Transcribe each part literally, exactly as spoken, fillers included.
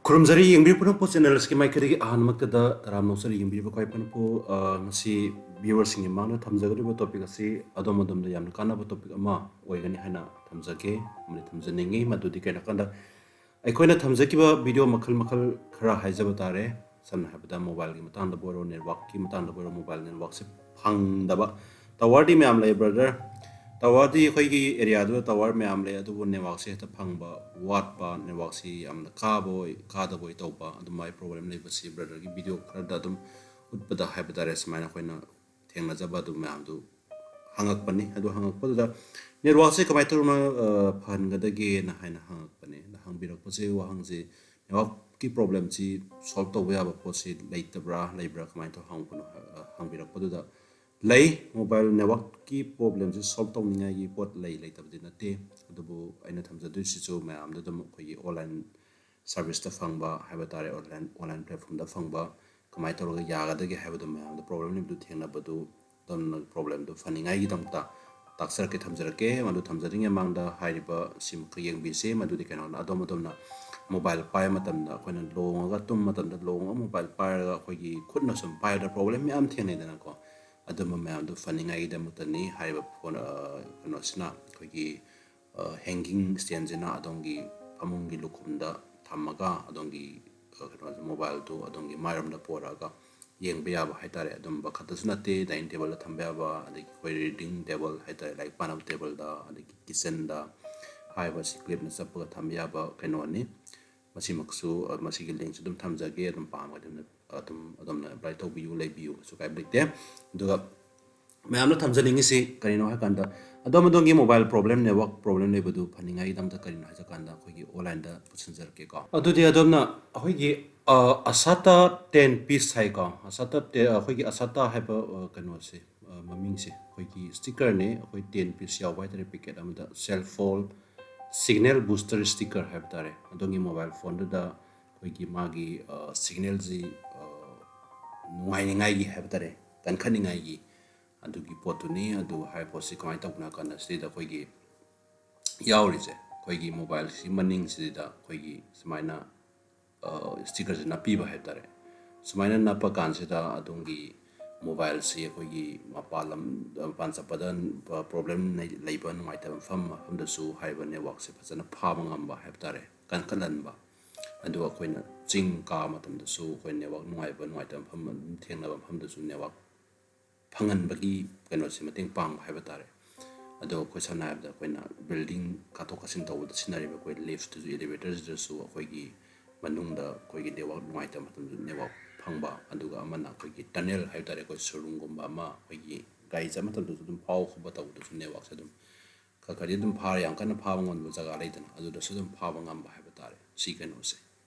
ꯈꯨꯔꯨꯝꯖꯔꯤ ꯌꯦꯡꯕꯤꯔꯤꯕ ꯄꯨꯝꯅꯃꯛꯄꯨ, ꯆꯦꯅꯦꯜ ꯑꯁꯤꯒꯤ ꯃꯥꯏꯀꯩꯗꯒꯤ ꯑꯍꯥꯟꯕꯃꯛꯇꯗ ꯇꯔꯥꯝꯅ ꯑꯣꯛꯆꯔꯤ꯫ ꯌꯦꯡꯕꯤꯔꯤꯕ ꯈ꯭ꯋꯥꯏ ꯄꯨꯝꯅꯃꯛꯄꯨ, ꯑ, ꯉꯁꯤ ꯚ꯭ꯌꯨꯋꯔꯁꯤꯡꯒꯤ ꯃꯃꯥꯡꯗ ꯊꯝꯖꯒꯗꯧꯔꯤꯕ ꯇꯣꯄꯤꯛ ꯑꯁꯤ ꯑꯗꯣꯝ ꯑꯗꯣꯝꯗ ꯌꯥꯝꯅ ꯀꯥꯟꯅꯕ ꯇꯣꯄꯤꯛ ꯑꯃ ꯑꯣꯏꯒꯅꯤ ꯍꯥꯏꯅ ꯊꯝꯖꯒꯦ ꯑꯃꯗꯤ ꯊꯝꯖꯅꯤꯡꯉꯤ꯫ ꯃꯗꯨꯗꯤ ꯀꯩꯅꯣ ꯍꯥꯏꯀꯥꯟꯗ, ꯑꯩꯈꯣꯏꯅ ꯊꯝꯖꯈꯤꯕ ꯚꯤꯗꯤꯑꯣ ꯃꯈꯜ ꯃꯈꯜ ꯈꯔ ꯍꯥꯏꯖꯕ ꯇꯥꯔꯦ꯫ ꯁꯝꯅ ꯍꯥꯏꯔꯕꯗ, ꯃꯣꯕꯥꯏꯜꯒꯤ ꯃꯇꯥꯡꯗꯕꯨ ꯑꯣꯏꯔꯣ, ꯅꯦꯠꯋꯥꯛꯀꯤ ꯃꯇꯥꯡꯗꯕꯨ ꯑꯣꯏꯔꯣ, ꯃꯣꯕꯥꯏꯜ ꯅꯦꯠꯋꯥꯛꯁꯦ ꯐꯪꯗꯕ꯫ ꯇꯋꯥꯔꯗꯤ ꯃꯌꯥꯝ ꯂꯩ, ꯕ꯭ꯔꯗꯔ꯫ ꯇꯋꯥꯔꯗꯤ ꯑꯩꯈꯣꯏꯒꯤ ꯑꯦꯔꯤꯌꯥꯗꯨꯗ ꯇꯋꯥꯔ ꯃꯌꯥꯝ ꯂꯩ, ꯑꯗꯨꯕꯨ ꯅꯦꯠꯋꯥꯛꯁꯦ ꯍꯦꯛꯇ ꯐꯪꯕ ꯋꯥꯠꯄ, ꯅꯦꯠꯋꯥꯛꯁꯤ ꯌꯥꯝꯅ ꯀꯥꯕ ꯑꯣꯏ, ꯀꯥꯗꯕ ꯑꯣꯏ ꯇꯧꯕ, ꯑꯗꯨꯃꯥꯏꯅ ꯄ꯭ꯔꯣꯕ꯭ꯂꯦꯝ ꯂꯩꯕꯁꯤ ꯕ꯭ꯔꯗꯔꯒꯤ ꯚꯤꯗꯤꯑꯣ ꯈꯔꯗ ꯑꯗꯨꯝ ꯎꯠꯄꯗ ꯍꯥꯏꯕ ꯇꯥꯔꯦ, ꯁꯨꯃꯥꯏꯅ ꯑꯩꯈꯣꯏꯅ ꯊꯦꯡꯅꯖꯕ ꯑꯗꯨ ꯃꯌꯥꯝꯗꯨ ꯍꯪꯉꯛꯄꯅꯤ꯫ ꯑꯗꯨ ꯍꯪꯉꯛꯄꯗꯨꯗ ꯅꯦꯠꯋꯥꯛꯁꯦ ꯀꯃꯥꯏꯅ ꯇꯧꯅ, ꯑ, ꯐꯍꯟꯒꯗꯒꯦꯅ ꯍꯥꯏꯅ ꯍꯪꯉꯛꯄꯅꯦ꯫ ꯑꯗ ꯍꯪꯕꯤꯔꯛꯄꯁꯦ, ꯋꯥꯍꯪꯁꯦ, ꯅꯦꯠꯋꯥꯛꯀꯤ ꯄ꯭ꯔꯣꯕ꯭ꯂꯦꯝꯁꯤ ꯁꯣꯜꯕ ꯇꯧꯕ ꯌꯥꯕ ꯄꯣꯠꯁꯤ ꯂꯩꯇꯕ꯭ꯔꯥ, ꯂꯩꯕ꯭ꯔꯥ, ꯀꯃꯥꯏꯅ ꯇꯧꯔ ꯍꯪꯉꯛꯄꯅꯣ, ꯑ, ꯍꯪꯕꯤꯔꯛꯄꯗꯨꯗ, ꯂꯩ, ꯃꯣꯕꯥꯏꯜ ꯅꯦꯠꯋꯥꯛꯀꯤ ꯄ꯭ꯔꯣꯕ꯭ꯂꯦꯝꯁꯤ ꯁꯣꯜꯕ ꯇꯧꯅꯤꯡꯉꯥꯏꯒꯤ ꯄꯣꯠ ꯂꯩ, ꯂꯩꯇꯕꯗꯤ ꯅꯠꯇꯦ꯫ ꯑꯗꯨꯕꯨ ꯑꯩꯅ ꯊꯝꯖꯗꯣꯏꯁꯤꯁꯨ ꯃꯌꯥꯝꯗ ꯑꯗꯨꯝ ꯑꯩꯈꯣꯏꯒꯤ ꯑꯣꯟꯂꯥꯏꯟ ꯁꯥꯔꯚꯤꯁꯇ ꯐꯪꯕ ꯍꯥꯏꯕ ꯇꯥꯔꯦ, ꯑꯣꯟꯂꯥꯏꯟ, ꯑꯣꯟꯂꯥꯏꯟ ꯄ꯭ꯂꯦꯠꯐꯣꯝꯗ ꯐꯪꯕ, ꯀꯃꯥꯏꯅ ꯇꯧꯔꯒ ꯌꯥꯒꯗꯒꯦ ꯍꯥꯏꯕꯗꯨ, ꯃꯌꯥꯝꯗ ꯄ꯭ꯔꯣꯕ꯭ꯂꯦꯝ ꯂꯩꯕꯗꯨ ꯊꯦꯡꯅꯕꯗꯨ, ꯑꯗꯨꯝꯅ ꯄ꯭ꯔꯣꯕ꯭ꯂꯦꯝꯗꯨ ꯐꯅꯤꯡꯉꯥꯏꯒꯤꯗꯃꯛꯇ ꯇꯥꯛꯆꯔꯛꯀꯦ, ꯊꯝꯖꯔꯛꯀꯦ꯫ ꯃꯗꯨ ꯊꯝꯖꯗ꯭ꯔꯤꯉꯩ ꯃꯃꯥꯡꯗ ꯍꯥꯏꯔꯤꯕ ꯁꯤꯃꯈꯛ ꯌꯦꯡꯕꯤꯁꯦ꯫ ꯃꯗꯨꯗꯤ ꯀꯩꯅꯣꯅ, ꯑꯗꯣꯝ ꯑꯗꯣꯝꯅ ꯃꯣꯕꯥꯏꯜ ꯄꯥꯏꯕ ꯃꯇꯝꯗ, ꯑꯩꯈꯣꯏꯅ ꯂꯣꯡꯉꯒ ꯇꯨꯝꯕ ꯃꯇꯝꯗ ꯂꯣꯡꯉꯒ ꯃꯣꯕꯥꯏꯜ ꯄꯥꯏꯔꯒ ꯑꯩꯈꯣꯏꯒꯤ ꯈꯨꯠꯅ ꯁꯨꯝ ꯄꯥꯏꯕꯗ ꯄ꯭ꯔꯣꯕ꯭ꯂꯦꯝ ꯃꯌꯥꯝ ꯊꯦꯡꯅꯩꯗꯅꯀꯣ꯫ ꯑꯗꯨꯝꯕ ꯃꯌꯥꯝꯗꯨ ꯐꯅꯤꯡꯉꯥꯏꯒꯤꯗꯃꯛꯇꯅꯤ ꯍꯥꯏꯔꯤꯕ ꯐꯣꯟ, ꯑ, ꯀꯩꯅꯣꯁꯤꯅ, ꯑꯩꯈꯣꯏꯒꯤ, ꯑ, ꯍꯦꯡꯒꯤꯡ ꯁ꯭ꯇꯦꯟꯁꯤꯅ ꯑꯗꯣꯝꯒꯤ ꯐꯃꯨꯡꯒꯤ ꯂꯨꯈꯨꯝꯗ ꯊꯝꯃꯒ ꯑꯗꯣꯝꯒꯤ, ꯑ, ꯀꯩꯅꯣ, ꯃꯣꯕꯥꯏꯜꯗꯨ ꯑꯗꯣꯝꯒꯤ ꯃꯥꯏꯔꯣꯝꯗ ꯄꯣꯔꯛꯑꯒ ꯌꯦꯡꯕ ꯌꯥꯕ ꯍꯥꯏꯇꯥꯔꯦ꯫ ꯑꯗꯨꯝꯕ ꯈꯛꯇꯁꯨ ꯅꯠꯇꯦ, ꯗꯥꯏꯅꯤꯡ ꯇꯦꯕꯜꯗ ꯊꯝꯕ ꯌꯥꯕ, ꯑꯗꯒꯤ ꯑꯩꯈꯣꯏ ꯔꯤꯗꯤꯡ ꯇꯦꯕꯜ ꯍꯥꯏꯇꯥꯔꯦ, ꯂꯥꯏꯔꯤꯛ ꯄꯥꯅꯕ ꯇꯦꯕꯜꯗ, ꯑꯗꯒꯤ ꯀꯤꯠꯆꯟꯗ ꯍꯥꯏꯕꯁꯤ ꯀ꯭ꯂꯤꯞꯅ ꯆꯞꯄꯒ ꯊꯝꯕ ꯌꯥꯕ ꯀꯩꯅꯣꯅꯤ꯫ ꯃꯁꯤꯃꯛꯁꯨ, ꯑ, ꯃꯁꯤꯒꯤ ꯂꯤꯡꯁꯨ ꯑꯗꯨꯝ ꯊꯝꯖꯒꯦ, ꯑꯗꯨꯝ ꯄꯥꯝꯃꯒꯗꯤ ꯑꯗꯨꯝ, ꯑꯗꯨꯝ ꯑꯗꯣꯝꯅ ꯑꯦꯄ꯭ꯂꯥꯏ ꯇꯧꯕꯤꯌꯨ, ꯂꯩꯕꯤꯌꯨ, ꯀꯩꯁꯨ ꯀꯥꯏꯕ ꯂꯩꯇꯦ꯫ ꯑꯗꯨꯒ ꯃꯌꯥꯝꯅ ꯊꯝꯖꯅꯤꯡꯉꯤꯁꯤ ꯀꯔꯤꯅꯣ ꯍꯥꯏꯀꯥꯟꯗ, ꯑꯗꯣꯝ ꯑꯗꯣꯝꯒꯤ ꯃꯣꯕꯥꯏꯜ ꯄ꯭ꯔꯣꯕ꯭ꯂꯦꯝ, ꯅꯦꯠꯋꯥꯛ ꯄ꯭ꯔꯣꯕ꯭ꯂꯦꯝ ꯂꯩꯕꯗꯨ ꯐꯅꯤꯡꯉꯥꯏꯒꯤꯗꯃꯛꯇ ꯀꯔꯤꯅꯣ ꯍꯥꯏꯖꯀꯥꯟꯗ, ꯑꯩꯈꯣꯏꯒꯤ ꯑꯣꯟꯂꯥꯏꯟꯗ ꯄꯨꯁꯤꯟꯖꯔꯛꯀꯦꯀꯣ꯫ ꯑꯗꯨꯗꯤ ꯑꯗꯣꯝꯅ ꯑꯩꯈꯣꯏꯒꯤ, ꯑ, ꯑꯁꯥꯇꯥ ꯇꯦꯟ ꯄꯤꯁ ꯍꯥꯏꯀꯣ, ꯑꯁꯥꯇꯥ ꯇꯦ-, ꯑꯩꯈꯣꯏꯒꯤ ꯑꯁꯥꯇꯥ ꯍꯥꯏꯕ, ꯑ, ꯀꯩꯅꯣꯁꯦ, ꯑ, ꯃꯃꯤꯡꯁꯦ ꯑꯩꯈꯣꯏꯒꯤ ꯁ꯭ꯇꯤꯀꯔꯅꯦ, ꯑꯩꯈꯣꯏ ꯇꯦꯟ ꯄꯤꯁ ꯌꯥꯎꯕ ꯍꯥꯏꯇꯥꯔꯦ, ꯄꯦꯀꯦꯠ ꯑꯃꯗ꯫ ꯁꯦꯜ ꯐꯣꯟ ꯁꯤꯒꯅꯦꯜ ꯕꯨꯁꯇꯔ ꯁ꯭ꯇꯤꯀꯔ ꯍꯥꯏꯕ ꯇꯥꯔꯦ꯫ ꯑꯗꯣꯝꯒꯤ ꯃꯣꯕꯥꯏꯜ ꯐꯣꯟꯗꯨꯗ ꯑꯩꯈꯣꯏꯒꯤ ꯃꯥꯒꯤ, ꯑ, ꯁꯤꯒꯅꯦꯜꯁꯤ, ꯑ, ꯅꯨꯡꯉꯥꯏꯅꯤꯡꯉꯥꯏꯒꯤ ꯍꯥꯏꯕ ꯇꯥꯔꯦ, ꯀꯟꯈꯠꯅꯤꯡꯉꯥꯏꯒꯤ ꯑꯗꯨꯒꯤ ꯄꯣꯠꯇꯨꯅꯤ꯫ ꯑꯗꯨ ꯍꯥꯏꯔꯤꯕ ꯄꯣꯠꯁꯤ ꯀꯃꯥꯏꯅ ꯇꯧꯕꯅꯣ ꯍꯥꯏ ꯀꯥꯟꯗ, ꯁꯤꯗꯩꯗ ꯑꯩꯈꯣꯏꯒꯤ ꯌꯥꯎꯔꯤꯁꯦ, ꯑꯩꯈꯣꯏꯒꯤ ꯃꯣꯕꯥꯏꯜꯁꯤ ꯃꯅꯤꯡꯁꯤꯗ ꯑꯩꯈꯣꯏꯒꯤ ꯁꯨꯃꯥꯏꯅ ꯁ꯭ꯇꯤꯀꯔꯁꯦ ꯅꯞꯄꯤꯕ ꯍꯥꯏꯕ ꯇꯥꯔꯦ꯫ ꯁꯨꯃꯥꯏꯅ ꯅꯞꯄ ꯀꯥꯟꯁꯤꯗ ꯑꯗꯣꯝꯒꯤ ꯃꯣꯕꯥꯏꯜꯁꯤ ꯑꯩꯈꯣꯏꯒꯤ ꯃꯄꯥꯟ ꯂꯝ, ꯃꯄꯥꯟ ꯆꯠꯄꯗ ꯄ꯭ꯔꯣꯕ꯭ꯂꯦꯝ ꯂꯩꯕ, ꯅꯨꯡꯉꯥꯏꯇꯕ ꯃꯐꯝ ꯃꯐꯝꯗꯁꯨ ꯍꯥꯏꯔꯤꯕ ꯅꯦꯠꯋꯥꯛꯁꯦ ꯐꯖꯅ ꯐꯥꯕ ꯉꯝꯕ ꯍꯥꯏꯕ ꯇꯥꯔꯦ, ꯀꯟꯈꯠꯍꯟꯕ꯫ ꯑꯗꯨꯒ ꯑꯩꯈꯣꯏꯅ ꯆꯤꯡ ꯀꯥꯕ ꯃꯇꯝꯗꯁꯨ ꯑꯩꯈꯣꯏ ꯅꯦꯠꯋꯥꯛ ꯅꯨꯡꯉꯥꯏꯕ, ꯅꯨꯡꯉꯥꯏꯇꯕ ꯃꯐꯝ ꯑꯗꯨꯝ ꯊꯦꯡꯅꯕ ꯃꯐꯝꯗꯁꯨ ꯅꯦꯠꯋꯥꯛ ꯐꯪꯍꯟꯕꯒꯤ ꯀꯩꯅꯣꯁꯦ ꯃꯇꯦꯡ ꯄꯥꯡꯕ ꯍꯥꯏꯕ ꯇꯥꯔꯦ꯫ ꯑꯗꯣ ꯑꯩꯈꯣꯏ ꯁꯝꯅ ꯍꯥꯏꯔꯕꯗ ꯑꯩꯈꯣꯏꯅ ꯕꯤꯜꯗꯤꯡ ꯀꯥꯊꯣꯛ ꯀꯥꯁꯤꯟ ꯇꯧꯕꯗ ꯁꯤꯖꯤꯟꯅꯔꯤꯕ ꯑꯩꯈꯣꯏ ꯂꯤꯐꯇꯁꯨ, ꯏꯂꯤꯚꯦꯇꯔꯁꯤꯗꯁꯨ ꯑꯩꯈꯣꯏꯒꯤ ꯃꯅꯨꯡꯗ ꯑꯩꯈꯣꯏꯒꯤ ꯅꯦꯠꯋꯥꯛ ꯅꯨꯡꯉꯥꯏꯇꯕ ꯃꯇꯝꯗ ꯅꯦꯠꯋꯥꯛ ꯐꯪꯕ, ꯑꯗꯨꯒ ꯑꯃꯅ ꯑꯩꯈꯣꯏꯒꯤ ꯇꯅꯦꯜ ꯍꯥꯏꯕ ꯇꯥꯔꯦ, ꯑꯩꯈꯣꯏ ꯁꯣꯔꯨꯝꯒꯨꯝꯕ ꯑꯃ, ꯑꯩꯈꯣꯏꯒꯤ ꯒꯥꯔꯤ ꯆꯠꯄ ꯃꯇꯝꯗꯁꯨ ꯑꯗꯨꯝ ꯐꯥꯎ ꯈꯣꯠꯄ ꯇꯧꯕꯗꯁꯨ ꯅꯦꯠꯋꯥꯛꯁꯦ ꯑꯗꯨꯝ ꯈꯔ ꯈꯔꯗꯤ ꯑꯗꯨꯝ ꯐꯥꯔ, ꯌꯥꯝ ꯀꯟꯅ ꯐꯥꯕ ꯉꯝꯕ ꯖꯒꯥ ꯂꯩꯗꯅ, ꯑꯗꯨꯗꯁꯨ ꯑꯗꯨꯝ ꯐꯥꯕ ꯉꯝꯕ ꯍꯥꯏꯕ ꯇꯥꯔꯦ꯫ ꯁꯤ ꯀꯩꯅꯣꯁꯦ,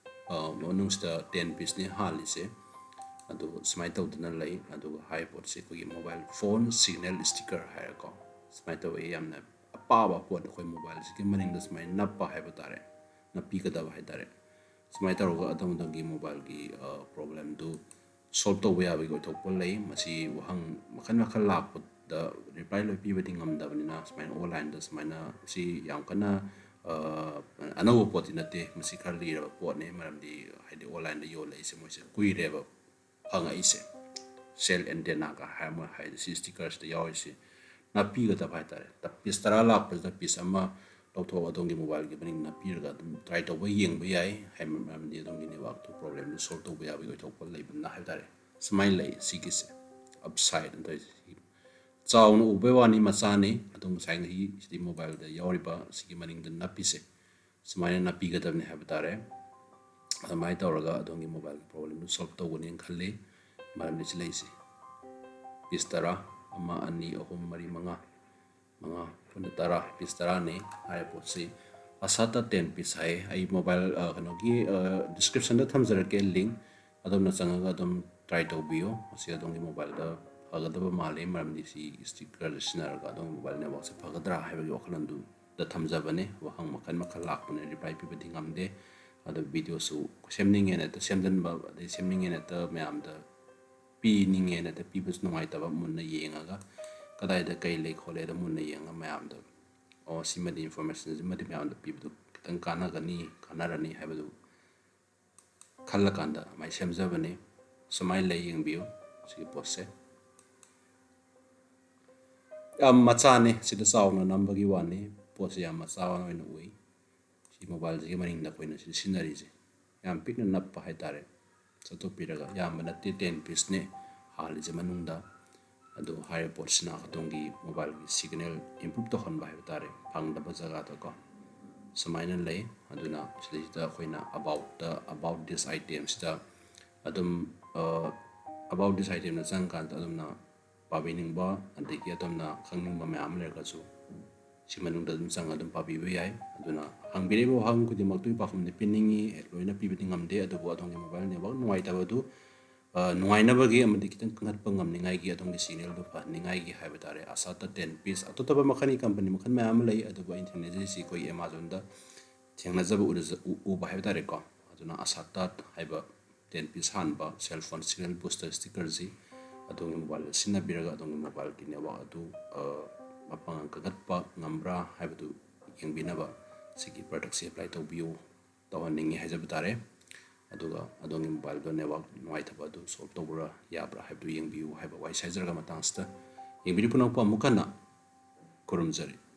ꯑ, ꯃꯅꯨꯡꯁꯤꯗ ꯇꯦꯟ ꯄꯤꯁꯅꯤ ꯍꯥꯜꯂꯤꯁꯦ꯫ ꯑꯗꯨ ꯁꯨꯃꯥꯏꯅ ꯇꯧꯗꯅ ꯂꯩ꯫ ꯑꯗꯨꯒ ꯍꯥꯏꯔꯤꯕ ꯄꯣꯠꯁꯦ ꯑꯩꯈꯣꯏꯒꯤ ꯃꯣꯕꯥꯏꯜ ꯐꯣꯟ ꯁꯤꯒꯅꯦꯜ ꯁ꯭ꯇꯤꯀꯔ ꯍꯥꯏꯔꯀꯣ, ꯁꯨꯃꯥꯏꯅ ꯇꯧꯋꯤ꯫ ꯌꯥꯝꯅ ꯑꯄꯥꯕ ꯄꯣꯠ, ꯑꯩꯈꯣꯏ ꯃꯣꯕꯥꯏꯜꯁꯤꯒꯤ ꯃꯅꯤꯡꯗ ꯁꯨꯃꯥꯏꯅ ꯅꯞꯄ ꯍꯥꯏꯕ ꯇꯥꯔꯦ, ꯅꯞꯄꯤꯒꯗꯕ ꯍꯥꯏ ꯇꯥꯔꯦ꯫ ꯁꯨꯃꯥꯏꯅ ꯇꯧꯔꯒ ꯑꯗꯣꯝ ꯑꯗꯣꯝꯒꯤ ꯃꯣꯕꯥꯏꯜꯒꯤ ꯄ꯭ꯔꯣꯕ꯭ꯂꯦꯝꯗꯨ ꯁꯣꯜꯕ ꯇꯧꯕ ꯌꯥꯕꯒꯤ ꯑꯣꯏꯊꯣꯛꯄ ꯂꯩ꯫ ꯃꯁꯤ ꯋꯥꯍꯪ ꯃꯈꯜ ꯃꯈꯜ ꯂꯥꯛꯄꯗ ꯔꯤꯄ꯭ꯂꯥꯏ ꯂꯣꯏ ꯄꯤꯕꯗꯤ ꯉꯝꯗꯕꯅꯤꯅ, ꯁꯨꯃꯥꯏꯅ ꯑꯣꯟꯂꯥꯏꯟꯗ ꯁꯨꯃꯥꯏꯅ, ꯁꯤ ꯌꯥꯝ ꯀꯟꯅ, ꯑ, ꯑꯅꯧꯕ ꯄꯣꯠꯇꯤ ꯅꯠꯇꯦ꯫ ꯃꯁꯤ ꯈꯔ ꯂꯤꯔꯕ ꯄꯣꯠꯅꯤ, ꯃꯔꯝꯗꯤ ꯍꯥꯏꯗꯤ ꯑꯣꯟꯂꯥꯏꯟꯗ ꯌꯣꯜꯂꯛꯏꯁꯦ ꯃꯣꯏꯁꯦ ꯀꯨꯏꯔꯦꯕ ꯐꯪꯉꯛꯏꯁꯦ꯫ ꯁꯦꯜ ꯑꯦꯟꯇꯦꯅꯥꯒ ꯍꯥꯏ ꯑꯃ ꯍꯥꯏꯗꯤ ꯁꯤ ꯁ꯭ꯇꯤꯀꯔꯁꯤꯗ ꯌꯥꯎꯔꯤꯁꯦ ꯅꯞꯄꯤꯒꯗꯕ ꯍꯥꯏ ꯇꯥꯔꯦ꯫ ꯄꯤꯁ ꯇꯔꯥ ꯂꯥꯛꯄꯁꯤꯗ ꯄꯤꯁ ꯑꯃ ꯂꯧꯊꯣꯛꯑꯒ ꯑꯗꯣꯝꯒꯤ ꯃꯣꯕꯥꯏꯜꯒꯤ ꯃꯅꯤꯡ ꯅꯞꯄꯤꯔꯒ ꯑꯗꯨꯝ ꯇ꯭ꯔꯥꯏ ꯇꯧꯕ ꯌꯦꯡꯕ ꯌꯥꯏ꯫ ꯍꯥꯏ-, ꯃꯔꯝꯗꯤ ꯑꯗꯣꯝꯒꯤ ꯅꯦꯠꯋꯥꯛꯇꯨ ꯄ꯭ꯔꯣꯕ꯭ꯂꯦꯝꯗꯨ ꯁꯣꯜꯕ ꯇꯧꯕ ꯌꯥꯕꯒꯤ ꯑꯣꯏꯊꯣꯛꯄ ꯂꯩꯕꯅ ꯍꯥꯏ ꯇꯥꯔꯦ꯫ ꯁꯨꯃꯥꯏꯅ ꯂꯩ ꯁꯤꯒꯤꯁꯦ꯫ ꯑꯞꯁꯥꯏꯠ ꯑꯗ ꯆꯥꯎꯅ ꯎꯕꯩ ꯋꯥꯅꯤ, ꯃꯆꯥꯅꯤ꯫ ꯑꯗꯨꯝ ꯉꯁꯥꯏ ꯉꯁꯤ ꯁꯤꯗꯤ ꯃꯣꯕꯥꯏꯜꯗ ꯌꯥꯎꯔꯤꯕ ꯁꯤꯒꯤ ꯃꯅꯤꯡꯗ ꯅꯞꯄꯤꯁꯦ ꯁꯨꯃꯥꯏꯅ ꯅꯞꯄꯤꯒꯗꯕꯅꯤ ꯍꯥꯏꯕ ꯇꯥꯔꯦ꯫ ꯑꯗꯨꯃꯥꯏꯅ ꯇꯧꯔꯒ ꯑꯗꯣꯝꯒꯤ ꯃꯣꯕꯥꯏꯜꯒꯤ ꯄ꯭ꯔꯣꯕ꯭ꯂꯦꯝꯗꯨ ꯁꯣꯜꯕ ꯇꯧꯒꯅꯤꯅ ꯈꯜꯂꯤ꯫ ꯃꯔꯝꯗꯤ ꯁꯤ ꯂꯩꯁꯤ ꯄꯤꯁ ꯇꯔꯥ, ꯑꯃ, ꯑꯅꯤ, ꯑꯍꯨꯝ, ꯃꯔꯤ, ꯃꯉꯥ, ꯃꯉꯥ, ꯄꯨꯟꯅ ꯇꯔꯥ, ꯄꯤꯁ ꯇꯔꯥꯅꯤ꯫ ꯍꯥꯏꯔꯤꯕ ꯄꯣꯠꯁꯤ ꯑꯁꯥꯇ ꯇꯦꯟ ꯄꯤꯁ ꯍꯥꯏꯌꯦ꯫ ꯑꯩ ꯃꯣꯕꯥꯏꯜ, ꯑ, ꯀꯩꯅꯣꯒꯤ, ꯑ, ꯗꯤꯁꯀ꯭ꯔꯤꯞꯁꯟꯗ ꯊꯝꯖꯔꯛꯀꯦ ꯂꯤꯡ꯫ ꯑꯗꯣꯝꯅ ꯆꯪꯉꯒ ꯑꯗꯨꯝ ꯇ꯭ꯔꯥꯏ ꯇꯧꯕꯤꯌꯨ꯫ ꯃꯁꯤ ꯑꯗꯣꯝꯒꯤ ꯃꯣꯕꯥꯏꯜꯗ ꯐꯒꯗꯕ ꯃꯥꯜꯂꯤ, ꯃꯔꯝꯗꯤ ꯁꯤ ꯁ꯭ꯇꯤꯀꯔꯁꯦ ꯁꯤꯖꯤꯟꯅꯔꯒ ꯑꯗꯣꯝꯒꯤ ꯃꯣꯕꯥꯏꯜ ꯅꯦꯠꯋꯥꯛꯁꯦ ꯐꯒꯗ꯭ꯔꯥ ꯍꯥꯏꯕꯒꯤ ꯋꯥꯈꯜꯂꯣꯟꯗꯨꯗ ꯊꯝꯖꯕꯅꯤ꯫ ꯋꯥꯍꯪ ꯃꯈꯜ ꯃꯈꯜ ꯂꯥꯛꯄꯅ ꯔꯤꯄ꯭ꯂꯥꯏ ꯄꯤꯕꯗꯤ ꯉꯝꯗꯦ꯫ ꯑꯗꯣ ꯚꯤꯗꯤꯑꯣꯁꯨ ꯁꯦꯝꯅꯤꯡꯉꯦꯅ ꯍꯦꯛꯇ ꯁꯦꯝꯖꯤꯟꯕ, ꯑꯗꯩ ꯁꯦꯝꯅꯤꯡꯉꯦꯅ ꯍꯦꯛꯇ ꯃꯌꯥꯝꯗ ꯄꯤꯅꯤꯡꯉꯦꯅ ꯍꯦꯛꯇ ꯄꯤꯕꯁꯨ ꯅꯨꯡꯉꯥꯏꯇꯕ꯫ ꯃꯨꯟꯅ ꯌꯦꯡꯉꯒ ꯀꯗꯥꯏꯗ ꯀꯩ ꯂꯩ ꯈꯣꯠꯂꯦ ꯑꯗꯣ ꯃꯨꯟꯅ ꯌꯦꯡꯉꯒ ꯃꯌꯥꯝꯗ, ꯑꯣ, ꯁꯤꯃꯗꯤ ꯏꯟꯐꯣꯔꯃꯦꯁꯟꯁꯤꯃꯗꯤ ꯃꯌꯥꯝꯗ ꯄꯤꯕꯗꯨ ꯈꯤꯇꯪ ꯀꯥꯟꯅꯒꯅꯤ, ꯀꯥꯟꯅꯔꯅꯤ ꯍꯥꯏꯕꯗꯨ ꯈꯜꯂꯀꯥꯟꯗ ꯑꯗꯨꯃꯥꯏꯅ ꯁꯦꯝꯖꯕꯅꯤ꯫ ꯁꯨꯃꯥꯏꯅ ꯂꯩ, ꯌꯦꯡꯕꯤꯌꯨ꯫ ꯁꯤꯒꯤ ꯄꯣꯠꯁꯦ ꯌꯥꯝ ꯃꯆꯥꯅꯤ, ꯁꯤꯗ ꯆꯥꯎꯅ ꯅꯝꯕꯒꯤ ꯋꯥꯅꯤ꯫ ꯄꯣꯠꯁꯦ ꯌꯥꯝ ꯃꯆꯥ ꯑꯣꯏꯅ ꯎꯏ꯫ ꯁꯤ mobileꯁꯤꯒꯤ ꯃꯅꯤꯡꯗ ꯑꯩꯈꯣꯏꯅ ꯁꯤ ꯁꯤꯖꯤꯟꯅꯔꯤꯁꯦ ꯌꯥꯝ ꯄꯤꯛꯅ ꯅꯞꯄ ꯍꯥꯏꯇꯥꯔꯦ꯫ ꯆꯠꯊꯣꯛꯄꯤꯔꯒ, ꯌꯥꯝꯕ ꯅꯠꯇꯦ, ten pieceꯅꯦ ꯍꯥꯜꯂꯤꯁꯦ ꯃꯅꯨꯡꯗ꯫ ꯑꯗꯨ ꯍꯥꯏꯔꯤꯕ ꯄꯣꯠꯁꯤꯅ ꯑꯗꯣꯝꯒꯤ mobileꯒꯤ signal improve ꯇꯧꯍꯟꯕ ꯍꯥꯏꯕ ꯇꯥꯔꯦ, ꯐꯪꯗꯕ ꯖꯒꯥꯗꯀꯣ꯫ ꯁꯨꯃꯥꯏꯅ ꯂꯩ꯫ ꯑꯗꯨꯅ ꯁꯤꯗꯩꯁꯤꯗ ꯑꯩꯈꯣꯏꯅ aboutꯇ, about this itemꯁꯤꯗ ꯑꯗꯨꯝ, ꯑ, about this itemꯗ ꯆꯪꯉꯀꯥꯟꯗ ꯑꯗꯣꯝꯅ ꯄꯥꯕꯤꯅꯤꯡꯕ ꯑꯗꯒꯤ ꯑꯗꯣꯝꯅ ꯈꯪꯅꯤꯡꯕ ꯃꯌꯥꯝ ꯑꯃ ꯂꯩꯔꯒꯁꯨ ꯁꯤ ꯃꯅꯨꯡꯗ ꯑꯗꯨꯝ ꯆꯪꯉ ꯑꯗꯨꯝ ꯄꯥꯕꯤꯕ ꯌꯥꯏ꯫ ꯑꯗꯨꯅ ꯍꯪꯕꯤꯔꯛꯏꯕ ꯋꯥꯍꯪ ꯈꯨꯗꯤꯡꯃꯛꯇꯨꯒꯤ ꯄꯥꯎꯈꯨꯝꯗꯤ ꯄꯤꯅꯤꯡꯉꯤ, ꯂꯣꯏꯅ ꯄꯤꯕꯗꯤ ꯉꯝꯗꯦ, ꯑꯗꯨꯕꯨ ꯑꯗꯣꯝꯒꯤ mobile network ꯅꯨꯡꯉꯥꯏꯇꯕꯗꯨ, ꯑ, ꯅꯨꯡꯉꯥꯏꯅꯕꯒꯤ ꯑꯃꯗꯤ ꯈꯤꯇꯪ ꯀꯟꯈꯠꯄ ꯉꯝꯅꯤꯡꯉꯥꯏꯒꯤ ꯑꯗꯣꯝꯒꯤ signalꯗꯨ ꯐꯍꯟꯅꯤꯡꯉꯥꯏꯒꯤ ꯍꯥꯏꯕ ꯇꯥꯔꯦ꯫ ꯑꯁꯥꯠꯇ ten piece, ꯑꯇꯣꯞ ꯑꯇꯣꯞꯄ ꯃꯈꯜꯒꯤ company ꯃꯈꯜ ꯃꯌꯥꯝ ꯑꯃ ꯂꯩ, ꯑꯗꯨꯕꯨ ꯑꯩꯅ ꯊꯦꯡꯅꯖꯔꯤꯁꯤ ꯑꯩꯈꯣꯏꯒꯤ Amazonꯗ ꯊꯦꯡꯅꯖꯕ, ꯎꯔꯖ-, ꯎ-, ꯎꯕ ꯍꯥꯏꯕ ꯇꯥꯔꯦꯀꯣ꯫ ꯑꯗꯨꯅ ꯑꯁꯥꯠꯇ ꯍꯥꯏꯕ ten piece ꯍꯥꯟꯕ cell phone signal booster stickerꯁꯤ ꯑꯗꯣꯝꯒꯤ mobileꯗ ꯁꯤꯖꯤꯟꯅꯕꯤꯔꯒ ꯑꯗꯣꯝꯒꯤ mobileꯒꯤ network ꯑꯗꯨ, ꯑ, ꯃꯄꯥꯡꯒꯜ ꯀꯟꯈꯠꯄ ꯉꯝꯕ꯭ꯔꯥ ꯍꯥꯏꯕꯗꯨ ꯌꯦꯡꯕꯤꯅꯕ ꯁꯤꯒꯤ productꯁꯤ apply ꯇꯧꯕꯤꯌꯨ, ꯇꯧꯍꯟꯅꯤꯡꯉꯤ ꯍꯥꯏꯖꯕ ꯇꯥꯔꯦ꯫ ꯑꯗꯨꯒ ꯑꯗꯣꯝꯒꯤ mobileꯗ network ꯅꯨꯡꯉꯥꯏꯇꯕ ꯑꯗꯨ solve ꯇꯧꯕ꯭ꯔꯥ, ꯌꯥꯕ꯭ꯔꯥ ꯍꯥꯏꯕꯗꯨ ꯌꯦꯡꯕꯤꯌꯨ ꯍꯥꯏꯕ ꯋꯥꯍꯩ ꯍꯥꯏꯖꯔꯒ ꯃꯇꯥꯡꯁꯤꯗ ꯌꯦꯡꯕꯤꯔꯤꯕ ꯄꯨꯝꯅꯃꯛꯄꯨ ꯑꯃꯨꯛ ꯍꯟꯅ ꯈꯨꯔꯨꯝꯖꯔꯤ꯫